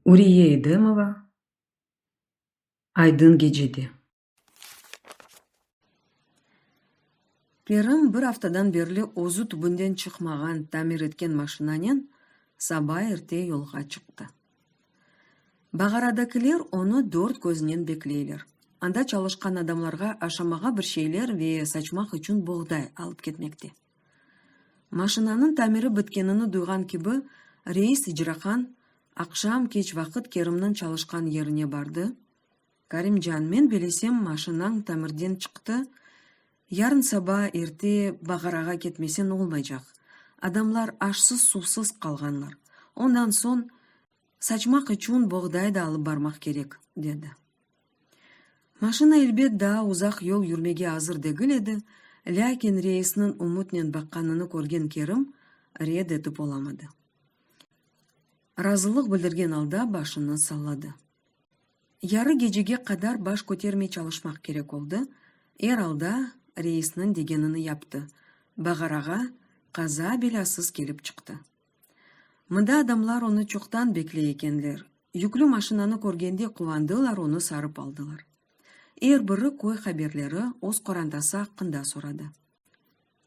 Uriye Edemova Aydın gecede. Kerim bir aftadan berli özü tübünden çıqmağan tamir etken maşinanen saba erte yolğa çıqtı. Bağaradakiler onı dört köznen bekleyler. Anda çalışqan adamlarğa aşamağa bir şeyler ve saçmaq içün boğday alıp ketmekte. Maşinanıñ tamiri bitkenini duyğan kibi, reis icraqan, aqşam keç vaqıt Kerimniñ çalışqan yerine bardı, Karimcan, men belesem, maşinañ tamirden çıqtı, yarın saba erte Bağarağa ketmesen olmaycaq, adamlar aşsız-suvsız qalğanlar, ondan soñ saçmaq içün boğday da alıp barmaq kerek, dedi. Maşina, elbet, daa uzaq yol yürmege azır degil edi, lâkin reisniñ ümütnen baqqanını körgen Kerim red etip olamadı. Razılıq bildirgen alda başını salladı. Yarı gecege qadar baş kötermey çalışmaq kerek oldı, er alda, reisniñ degenini yaptı, Bağar ağa qaza-belâsız kelip çıqtı. Mında adamlar onı çoqtan bekley ekenler, yüklü maşinanı körgende quvandılar, onı sarıp aldılar. Er biri köy haberleri, öz qorantası aqqında soradı.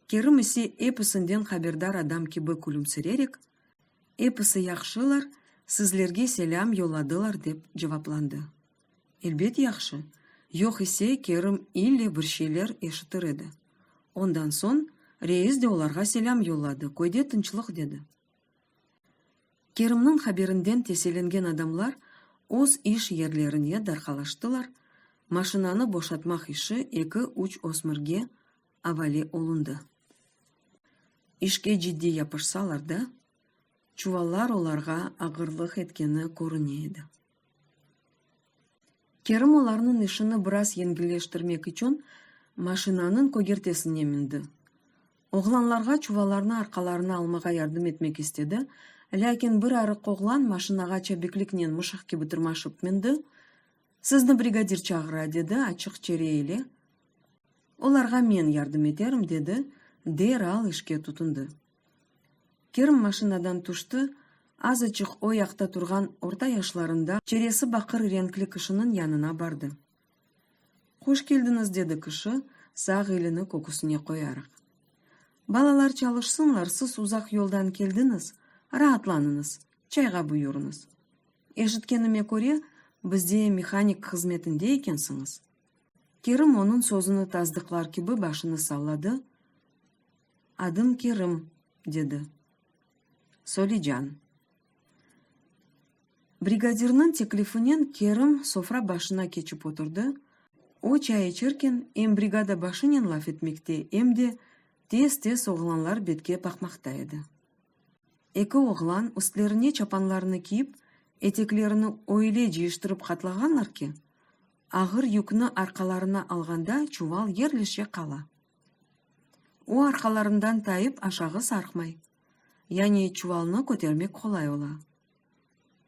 Kerim ise episinden haberdar adam kibi külümsirerek, Episi yahşılar, sizlerge selâm yolladılar dep cevaplandı. Elbet yahşı, yoq ise Kerim ille bir şeyler eşitir edi. Ondan soñ reis de olarğa selâm yolladı, köyde tınçlıq dedi. Kerimniñ haberinden tesellengen adamlar öz iş yerlerine darqalaştılar, maşinanı boşatmaq işi eki-üç ösmürge avale olundı. İşke ciddiy yapışsalar da, çuvallar olarğa ağırlıq etkeni körüne edi. Kerim olarnıñ işini biraz yengilleştirmek içün maşinanıñ kögertesine mindi. Oğlanlarğa çuvallarnı arqalarına almağa yardım etmek istedi, lâkin bir arıq oğlan maşinağa çabikliknen mışıq kibi tırmaşıp mindi, Sizni brigadir çağıra, dedi açıq çere ile. Olarğa men yardım eterim, dedi, deral işke tutundı. Kerim maşinadan tüşti, azaçıq o yaqta turğan orta yaşlarında, çeresi baqır renkli kişiniñ yanına bardı. Hoş keldiñiz, dedi kişi, sağ elini köküsine qoyaraq. Balalar çalışsınlar, siz uzaq yoldan keldiñiz, raatlanıñız, çayğa buyurıñız. Eşitkenime köre, bizde mehanik hızmetinde ekensiñiz? Kerim onıñ sözüni tasdıqlar kibi başını salladı, Adım Kerim, dedi. Solican. Brigadirniñ teklifinen Kerim sofra başına keçip oturdı, o çay içerken em brigada başınen laf etmekte, em de tez-tez oğlanlar betke baqmaqta edi. Eki oğlan üstlerine çapanlarını kiyip, eteklerini öyle cıyıştırıp qatlağanlar ki, ağır yükni arqalarına alğanda çuval yerleşe qala. O arqalarından tayıp aşağı sarqmay. Yani çuvalnı kötermek qolay ola.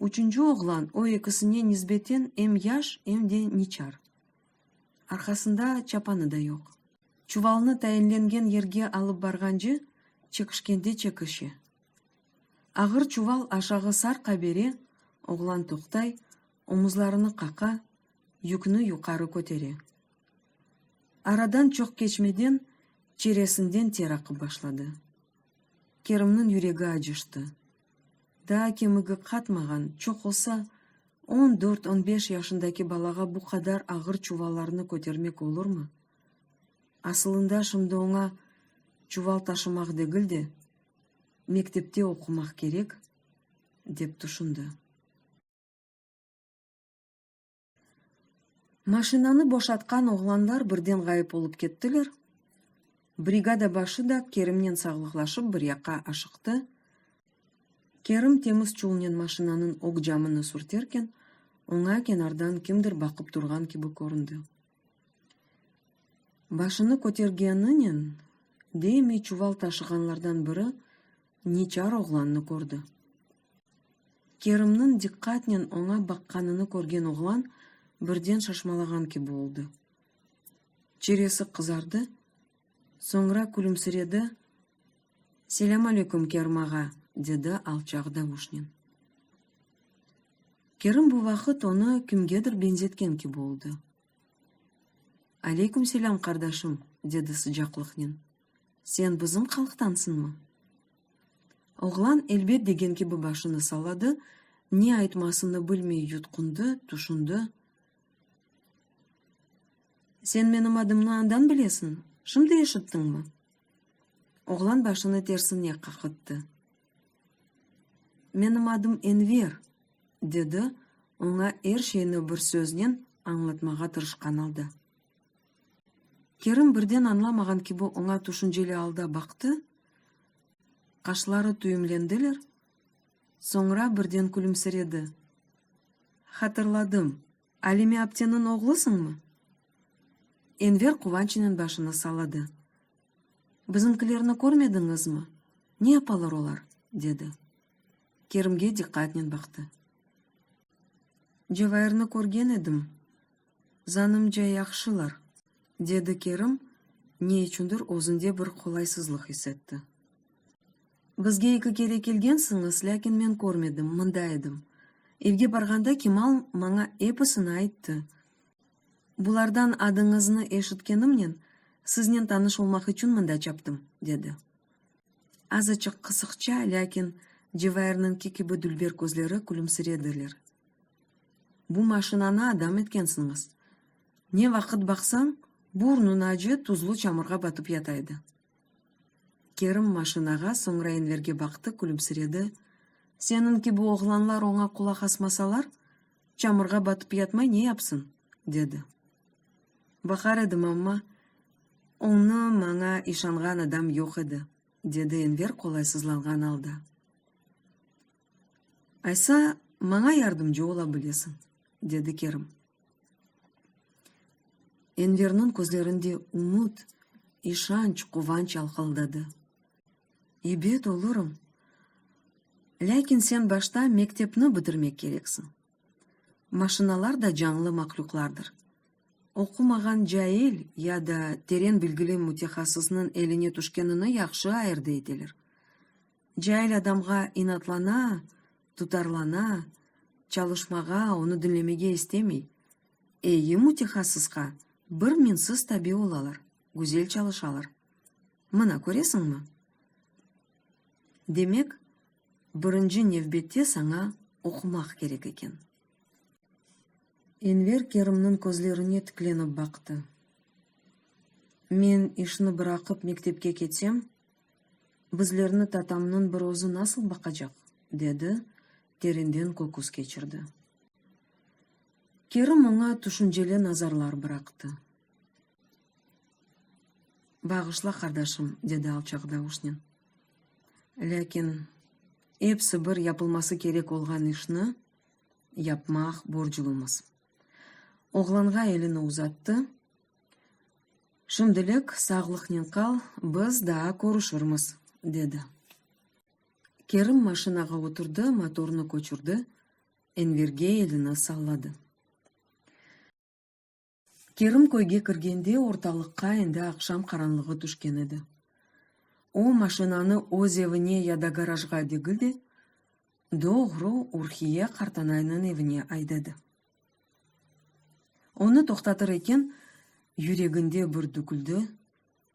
Üçünci oğlan o ekisine nisbeten em yaş, em de niçar. Arqasında çapanı da yoq. Çuvalnı tayinlengen yerge alıp barğance, çekişkende çekişe. Ağır çuval aşağı sarqa bere, oğlan toqtay, omuzlarını qaqa, yükni yuqarı kötere. Aradan çoq keçmeden çeresinden ter aqıp başladı. Kerimniñ yüregi acıştı. Daa kemigi qatmağan, çoq olsa, on dört-on beş yaşındaki balağa bu qadar ağır çuvallarnı kötermek olurmı? Asılında şimdi oña çuval taşımaq degil de, mektepte oqumaq kerek, dep tüşündi. Maşinanı boşatqan oğlanlar birden ğayıp olıp kettiler, brigada başı da Kerimnen sağlıqlaşıp bir yaqqa aşıqtı. Kerim temiz çulnen maşinanıñ ög camını sürterken, oña kenardan kimdir baqıp turğan kibi köründi. Başını kötergeninen, deymi çuval taşığanlardan biri niçar oğlannı kördi. Kerimniñ diqqatnen oña baqqanını körgen oğlan birden şaşmalağan kibi oldı. Çeresi qızardı, soñra külümsiredi, Selâm aleyküm, Kerim ağa, dedi alçaq davuşnen. Kerim bu vaqıt onı kimgedir beñzetken kibi oldı. Aleyküm selâm, qardaşım, dedi sıcaqlıqnen. Sen bizim halqtansıñmı? Oğlan elbet degen kibi başını salladı, ne aytmasını bilmey yutqundı, tüşündi. Sen menim adımnı andan bilesiñ, şimdi eşittiñmi? Oğlan başını tersine qaqıttı. Menim adım Enver, dedi, oña er şeyni bir söznen añlatmağa tırışqan alda. Kerim birden añlamağan kibi oña tüşünceli alda baqtı, qaşları tüyümlendiler, soñra birden külümsiredi. Hatırladım, Alime apteniñ oğlusıñmı? Enver quvançnen başını salladı. Bizimkilerni körmediñizmi? Ne yapalar olar? dedi. Kerimge diqqatnen baqtı. Cevairni körgen edim. Zanımca, yahşılar, dedi Kerim, ne içündir özünde bir qolaysızlıq is etti. Bizge eki kere kelgensiñiz, lâkin men körmedim, mında edim. Evge barğanda Kemal maña episini ayttı. Bulardan adıñıznı eşitkenimnen, siznen tanış olmaq içün mında çaptım, dedi. Azaçıq qısıqça, lâkin Cevairniñki kibi dülber közleri külümsirediler. Bu maşinanı adam etkensiñiz. Ne vaqıt baqsañ, burnunace tuzlu çamurğa batıp yata edi. Kerim maşinağa, soñra Enverge baqtı, külümsiredi, Seniñ kibi oğlanlar oña qulaq asmasalar, çamurğa batıp yatmay ne yapsın? dedi. Baqar edim amma, oñı maña işanğan adam yoq edi, dedi Enver qolaysızlanğan alda. Aysa, maña yardımcı ola bilesiñ, dedi Kerim. Enverniñ közlerinde ümüt, işanç, quvanç alqıldadı. Ebet, olurım. Lâkin sen başta mektepni bitirmek kereksiñ. Maşinalar da canlı mahlüqlardır. Oqumağan cail ya da teren bilgili mütehassısnıñ eline tüşkenini yahşı ayırdı eteler. Cail adamğa inatlana, tutarlana, çalışmağa, onı diñlemege istemey. Eyi mütehassısqa bir minsiz tabi olalar, güzel çalışalar. Mına, köresiñmi? Demek, birinci nevbette saña oqumaq kerek eken. Enver Kerimniñ közlerine tiklenip baqtı. Men işni bıraqıp mektepke ketsem, Bizlerni tatamnıñ bir özü nasıl baqacaq? dedi, terinden köküs keçirdi. Kerim oña tüşünceli nazarlar bıraqtı. Bağışla, qardaşım, dedi alçaq davuşnen. Lâkin episi bir yapılması kerek olğan işni yapmaq borclumız. Oğlanğa elini uzattı. Şimdilik sağlıqnen qal, biz daa körüşirmiz, dedi. Kerim maşinağa oturdı, motornı köçürdi, Enverge elini salladı. Kerim köyge kirgende ortalıqqa endi aqşam qaranlığı tüşken edi. O, maşinanı öz evine ya da garajğa degil de, doğru Urhiye qartanaynıñ evine aydadı. Onı toqtatır eken, yüreginde bir düküldi,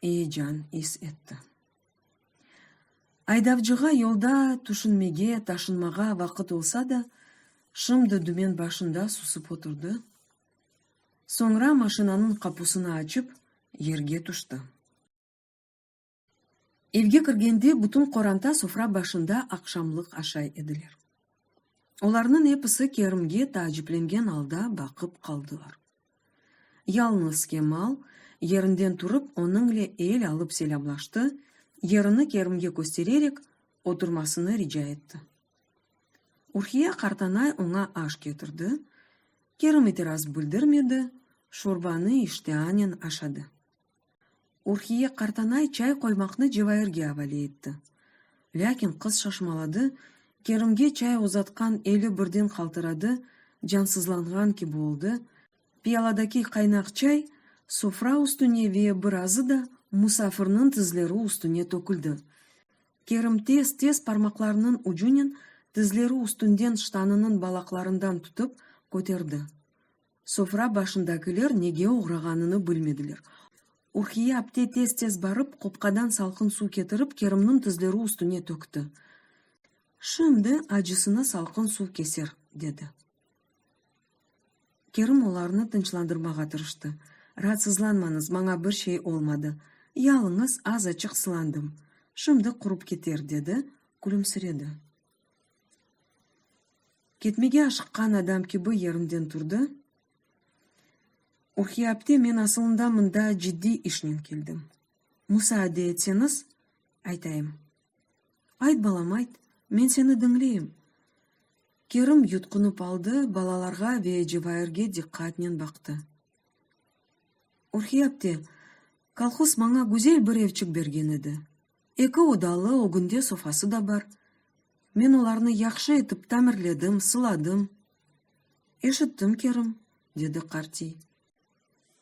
eyecan is etti. Aydavcığa yolda tüşünmege, taşınmağa vaqıt olsa da, şimdi dümen başında susıp oturdı, soñra maşinanıñ qapusını açıp, yerge tüşti. Evge kirgende bütün qoranta sofra başında aqşamlıq aşay ediler. Olarnıñ episi Kerimge taaciplengen alda baqıp qaldılar. Yalnız Kemal yerinden turıp onıñle el alıp selâmlaştı, yerini Kerimge köstererek, oturmasını rica etti. Urhiye qartanay oña aş ketirdi, Kerim itiraz bildirmedi, şorbanı iştianen aşadı. Urhiye qartanay çay qoymaqnı Cevairge avale etti. Lâkin qız şaşmaladı, Kerimge çay uzatqan eli birden qaltıradı, cansızlanğan kibi oldı, piyaladaki qaynaq çay sofra üstüne ve birazı da musafirniñ tizleri üstüne töküldi. Kerim tez-tez parmaqlarınıñ ucunen. Tizleri üstünden ştanınıñ balaqlarından tutıp, köterdi. Sofra başındakiler nege oğrağanını bilmediler. Urhiye apte tez-tez barıp, qopqadan salqın suv ketirip, Kerimniñ tizleri üstüne tökti. Şimdi acısını salqın suv keser, dedi. Kerim olarnı tınçlandırmağa tırıştı. Raatsızlanmañız, maña bir şey olmadı. Yalıñız azaçıq sılandım. Şimdi qurup keter, dedi, külümsiredi. Ketmege aşıqqan adam kibi yerinden turdı. Urhiye apte, men asılında mında ciddiy işnen keldim. Musaade etseñiz, aytayım. Ayt, balam, ayt, men seni diñleyim. Kerim yutqunıp aldı, balalarğa ve Cevairge diqqatnen baqtı. Urhiye apte, kolhoz maña güzel bir evçik bergen edi. Eki odalı, ögünde sofası da bar. Men olarnı yahşı etip tamirledim, sıladım. Eşittim, Kerim, dedi qartiy.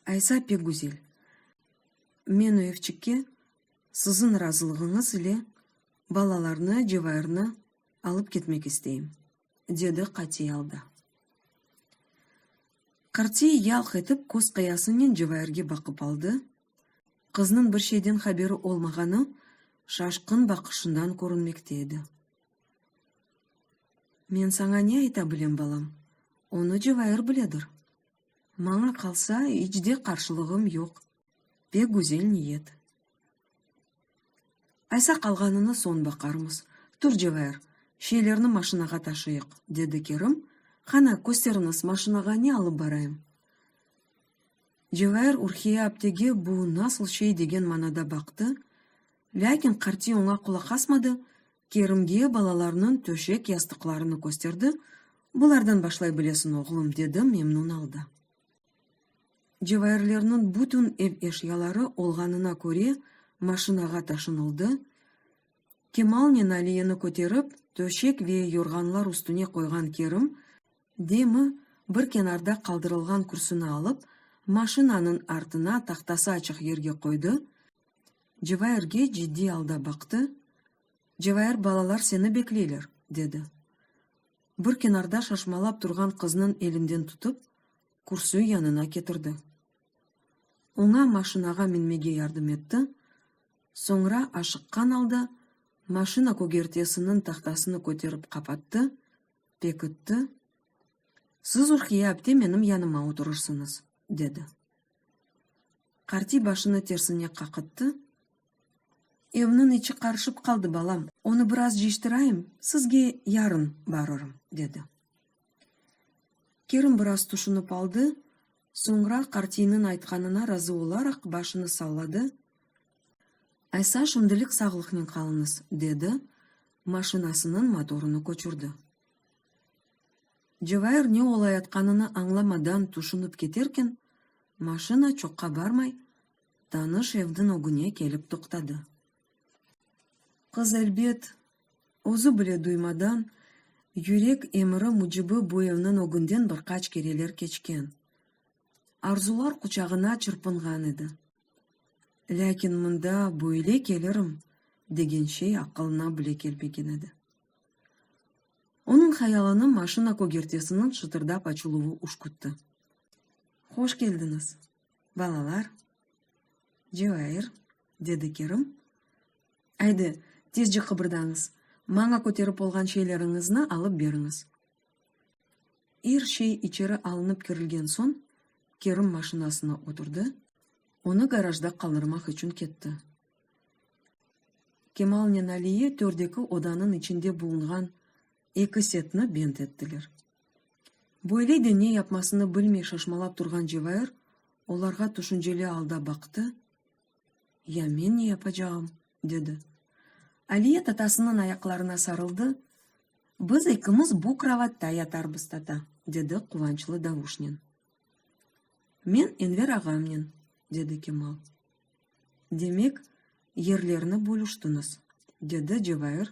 Aysa pek güzel. Men o evçikke siziñ razılığıñız ile balalarnı, Cevairni alıp ketmek isteyim, dedi qatiy alda. Qartiy yalq etip köz qıyasınen Cevairge baqıp aldı. Qıznıñ bir şeyden haberi olmağanı şaşqın baqışından körünmekte edi. Men saña ne ayta bilem, balam? Onı Cevair biledir. Maña qalsa, iç de qarşılığım yoq. Pek güzel niyet. Aysa qalğanını soñ baqarmız. Tur, Cevair, şeylerni maşinağa taşıyıq, dedi Kerim. Qana, kösteriñiz, maşinağa ne alıp barayım? Cevair Ürhiye aptege bu nasıl şey degen manada baqtı, lâkin qartiy oña qulaq asmadı, Kerimge balalarnıñ töşek yastıqlarını kösterdi, Bulardan başlay bilesiñ, oğlum, dedi memnun alda. Cevairlerniñ bütün ev eşyaları olğanına köre maşinağa taşınıldı, Kemalnen Aliyeni köterip, töşek ve yorğanlar üstüne qoyğan Kerim, demi bir kenarda qaldırılğan kürsüni alıp, maşinanıñ artına tahtası açıq yerge qoydı, Cevairge ciddiy alda baqtı, Cevair, balalar seni bekleyler, dedi. Bir kenarda şaşmalap turğan qıznıñ elinden tutıp, kürsü yanına ketirdi. Oña maşinağa minmege yardım etti, soñra aşıqqan alda maşina kögertesiniñ tahtasını köterip qapattı, pekitti, Siz, Urhiye apte, menim yanıma oturırsıñız, dedi. Qartiy başını tersine qaqıttı, Evniñ içi qarışıp qaldı, balam, onı biraz cıyıştırayım, sizge yarın barırım, dedi. Kerim biraz tüşünip aldı, soñra qartiyniñ aytqanına razı olaraq başını salladı, Aysa şimdilik sağlıqnen qalıñız, dedi, maşinasınıñ motorını köçürdi. Cevair ne olayatqanını añlamadan tüşünip keterken, maşina çoqqa barmay, tanış evniñ ögüne kelip toqtadı. Qız, elbet, özü bile duymadan, yürek emiri mücibi bu evniñ ögünden bir qaç kereler keçken, arzular quçağına çırpınğan edi. Lâkin mında böyle kelirim, degen şey aqılına bile kelmegen edi. Onıñ hayalını maşina kögertesiniñ şıtırdap açıluvı üşkütti. Hoş keldiñiz, balalar! Cevair, dedi Kerim. Aydı, tezce qıbırdañız, maña köterip olğan şeyleriñizni alıp beriñiz. Er şey içeri alınıp kirilgen soñ, Kerim maşinasına oturdı, onı garajda qaldırmaq içün ketti. Kemalnen Aliye tördeki odanıñ içinde bulunğan eki setni bent ettiler. Böyle de ne yapmasını bilmey şaşmalap turğan Cevair olarğa tüşünceli alda baqtı, Ya men ne yapacağım? dedi. Aliye tatasınıñ ayaqlarına sarıldı, Biz ekimiz bu krovatta yatarbız, tata, dedi quvançlı davuşnen. Men Enver ağamnen, dedi Kemal. Demek, yerlerni bölüştiñiz, dedi Cevair,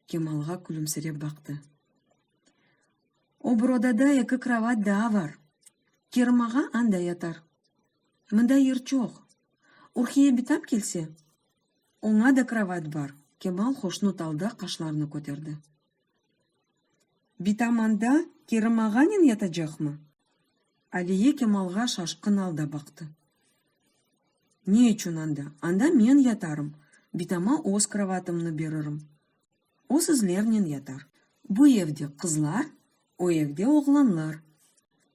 Kemalğa külümsirep baqtı. O bir odada eki krovat daa bar. Kerim ağa anda yatar. Mında yer çoq. Urhiye bitam kelse, oña da krovat bar, Kemal hoşnut alda qaşlarını köterdi. Bitam anda Kerim ağanen yatacaqmı? Aliye Kemalğa şaşqın alda baqtı. Ne içün anda? Anda men yatarım, bitama öz krovatımnı beririm. O sizlernen yatar. Bu evde qızlar, o evde oğlanlar.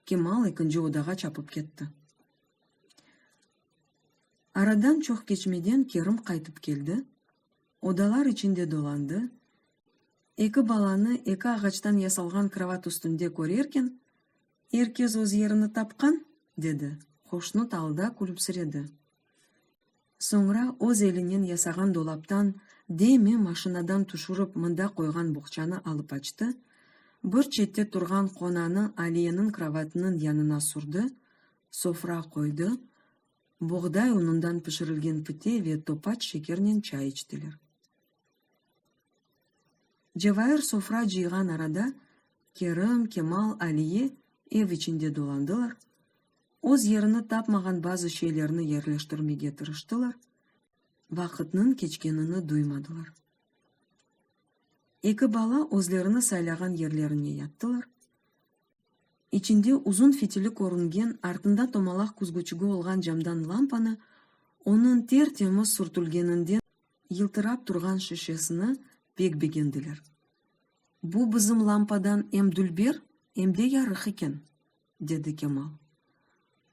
Kemal ekinci odağa çapıp ketti. Aradan çoq keçmeden Kerim qaytıp keldi, odalar içinde dolandı, eki balanı eki ağaçtan yasalğan krovat üstünde körerken, Er kes öz yerini tapqan, dedi, hoşnut alda külümsiredi. Soñra öz elinen yasağan dolaptan demi maşinadan tüşürip mında qoyğan boğçanı alıp açtı, bir çette turğan qonanı Aliyeniñ krovatınıñ yanına sürdi, sofra qoydı, boğday unundan pişirilgen pite ve topaç şekernen çay içtiler. Cevair sofra cıyğan arada Kerim, Kemal, Aliye ev içinde dolandılar, öz yerini tapmağan bazı şeylerni yerleştirmege tırıştılar, vaqıtnıñ keçkenini duymadılar. Eki bala özlerini saylağan yerlerine yattılar, İçinde uzun fitili körüngen, artında tomalaq küzgüçigi olğan camdan lampanı, onıñ ter-temiz sürtülgeninden yıltırap turğan şişesini pek begendiler. Bu bizim lampadan em dülber, em de yarıq eken, dedi Kemal.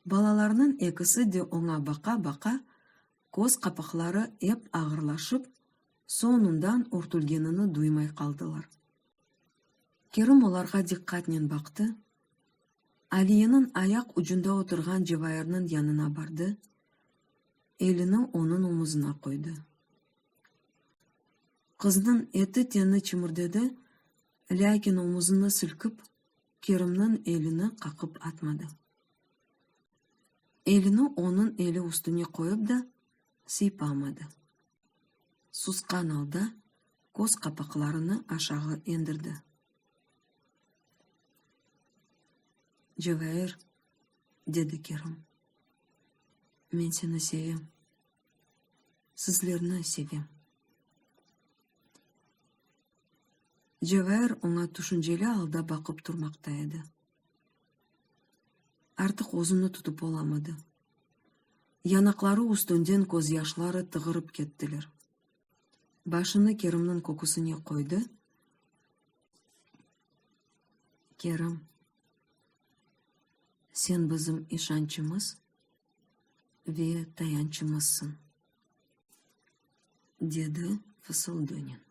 Balalarnıñ ekisi de oña baqa-baqa, köz qapaqları ep ağırlaşıp, soñundan örtülgenini duymay qaldılar. Kerim olarğa diqqatnen baqtı, Aliyeniñ ayaq ucunda oturğan Cevairniñ yanına bardı, elini onıñ omuzına qoydı. Qıznıñ eti-teni çimirdedi, lâkin omuzını silkip, Kerimniñ elini qaqıp atmadı. Elini onıñ eli üstüne qoyıp da, sıypamadı. Susqan alda köz qapaqlarını aşağı endirdi. Cevair, dedi Kerim, men seni sevem, sizlerni sevem. Cevair oña tüşünceli alda baqıp turmaqta edi. Artıq özüni tutıp olamadı. Yanaqları üstünden közyaşları tığırıp kettiler. Başını Kerimniñ köküsine qoydı. Kerim, sen bizim işançımız ve tayançımızsıñ, dedi fısıldınen.